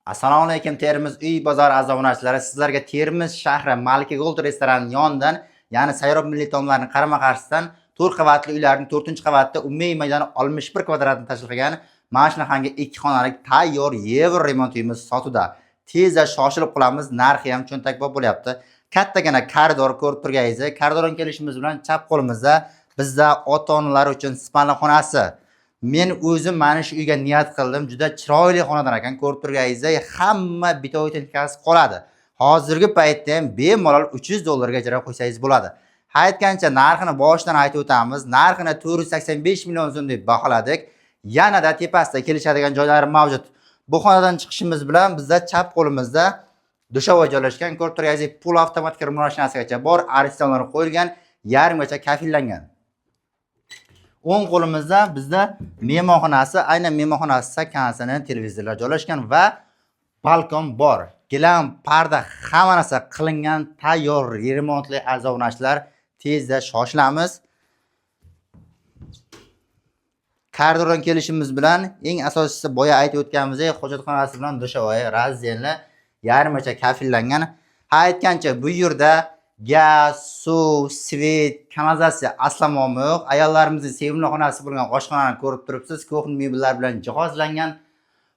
Assalomu alaykum, Termiz uy bozori aziz obunachilari. Sizlarga Termiz shahri Malika Gold restorani yonidan, ya'ni Sayrob milliy taomlarining qarama-qarshisidan 4 qavatli uylarning 4-qavatida umumiy maydoni 61 kvadratni tashkil qilgan mana shunaqangi 2 xonalik tayyor yevro remont uyimiz sotuvda. Tezda shoshilib qolamiz, narxi ham cho'ntakbop bo'lyapti. Kattagina koridor ko'rib turganingiz, koridordan kelishimiz bilan chap qo'limizda bizda ota-onalar uchun спальня xonasi. Men o'zim mana shu uyga niyat qildim. Juda chiroyli xonadon ekan, ko'rib turganingizdek, hamma бытовой texnikasi qoladi. Hozirgi paytda ham bemalol 300 dollarga ijara qo'ysangiz bo'ladi. Aytgancha, narxini boshidan aytib o'tamiz. Narxini 485 million so'm deb baholadik. Yanada tepasida kelishadigan joylari mavjud. Bu xonadan chiqishimiz bilan bizda chap qo'limizda душевой joylashgan. Ko'rib turganingizdek, полуавтомат kir mashinasigacha bor, aristonlar qo'yilgan, yarimgacha kafellangan. O'ng qo'limizda bizda mehmonxonasi, aynan mehmonxonasida konditsioner, televizorlar joylashgan va balkon bor. Gilam, parda, hamma narsa qilingan, tayyor remontli, aziz obunachilar, tezda shoshilamiz. Koridordan kelishimiz bilan eng asosiysi, boya aytib o'tganimizdek, hojatxonasi bilan душевой раздельный, yarimgacha kafellangan. Ha, aytgancha, bu yerda gaz, suv, свет, kanalizatsiya aslo muammo yo'q. Ayollarimizning sevimli xonasi bo'lgan oshxonani ko'rib turibsiz, кухня mebellar bilan jihozlangan.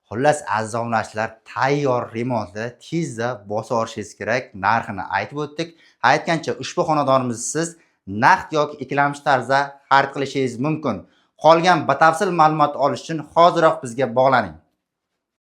Xullas, aziz obunachilar, tayyor remontli, tezda bosib olishingiz kerak. Narxini aytib o'tdik. Aytgancha, ushbu xonadonimizni siz naqd yoki ikkilamchi tarzda xarid qilishingiz mumkin. Qolgan batafsil ma'lumot olish uchun hoziroq bizga bog'laning.